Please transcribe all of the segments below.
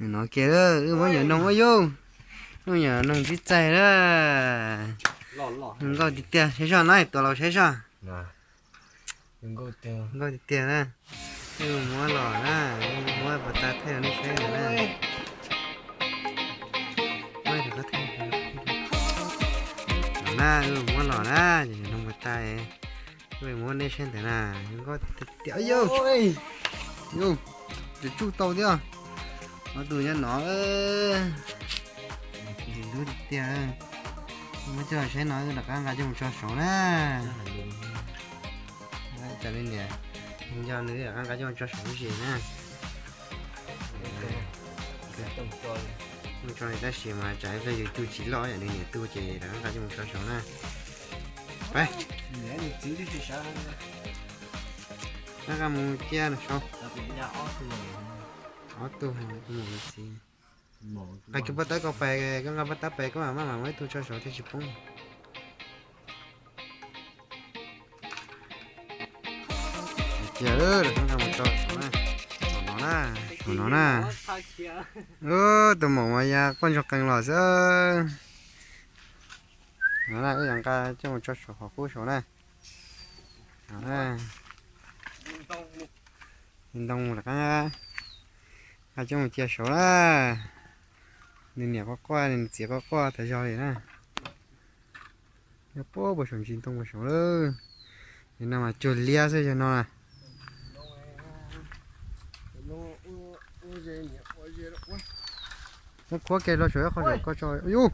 Nov kiag, wb muab nyuam noog ua yug, wb nyuam noog tib txaig na. Nkauj tiag tiag, saib zoj na, tua los saib zoj. Nkauj tiag tiag na. Wb muab los na, muab pas tas thaij rau nej saib ntawm na. Los na, wb muab los na, noog pas tas, wb muab nej saib ntawm na. Nkauj tiag tiag, yog, yog, tsuj tau thiab. Ob tug nyob no, ntxim hlub tiag tiag. Muab coj saib no, wb rov qab nqa coj mus tso saud na. Cas li niam, nco nws rov qab nqa coj mus tso saum lub zes na. Mus tso li tab sis mas tsam ib pliag yus tu tsis loj, yam nws niam tu ces rov qab nqa coj mus tso saud na. Pab, rov qab mus cia saud. Ob tug mus txiv. Qas kiag paj tab ko pais, koj nqa paj tab pais koj mam maj mam muab ib tug tso saud thiaj tsis poob. Cia lawm, koj nqa mus tso saum no na, saum no na. Tus maum mas ya quaj ntsoog qees los xwb. No na, wb yuav nqa coj mus tso saum qhov qub saud na. Ntoo lawm qab, nqa coj mus cia saud na. Nws niam quaj quaj, nws txiv quaj quaj tas zog li na. Nyob puag puag saum ntsis ntoo puag saud lawm. Yog no mas cuag liab xwb yog no na. Muab khuab kiag los saum ib qho saum ko tso. Yus,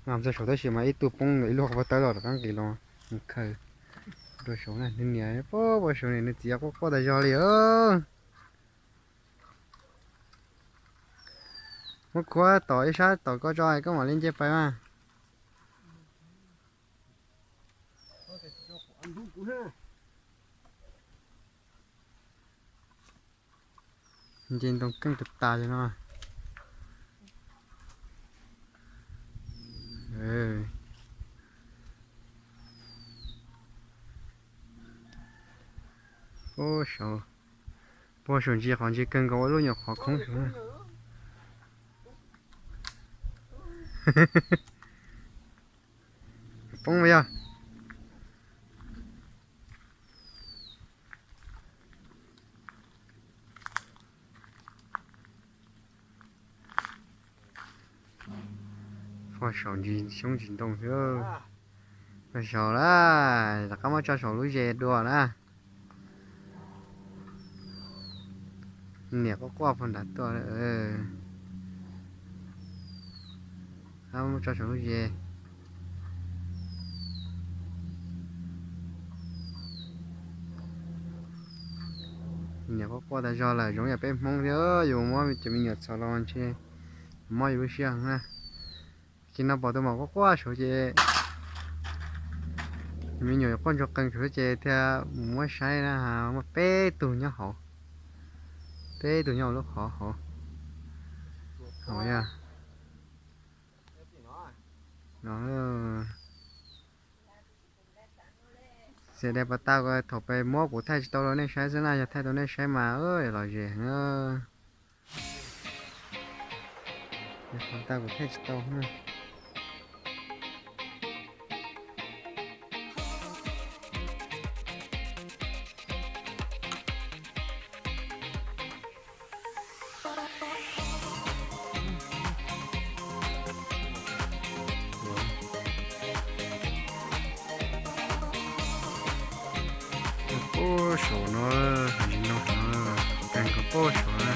nqa txog saud tab sis mas ib tug poob ib lub qhov paj tawb los rov qab nqis los mus khaws rau saud na. Nws niam puag puag saud, nws txiv quaj quaj tas zog li. Muab khuab tom ib sab tom ko tso koj mam li nce pais mas. Nce ntoo keej tas tas li no. Puag saum, puag saum ntsis qhov ntsis kawg nkaus ua lub nyuam qhov khoob saud na. Poob yog. Puag saum ntsis xyoob ntsis ntoo xwb. Puag saud na, rov qab muab tso saum lub zes dua na. Niam quaj quaj puag nrad tuaj. Muab tso saum lub zes. Niam quaj quaj tas zog lawm, zoo yam peb Hmoob thiab yus muab cov me nyuam txhom los ntshe mob yus lub siab heev na. Ces no pom tus maum quaj quaj saud ces, me nyuam quaj ntsoog qees saud ces thiaj mus muab saib na, muaj peb tug nyob hauv, peb tug nyob hauv lub qhov hauv. Hauv yog no. Xia dai pas tau, thaum pais muab kuv thaij tsis tau rau nej saib xwb na, yog thaij tau nej saib mas los zem heev. Pas tau kuv thaij tsis tau na. Puag saum no, ntsis no, qhov keeg ko puag saum na.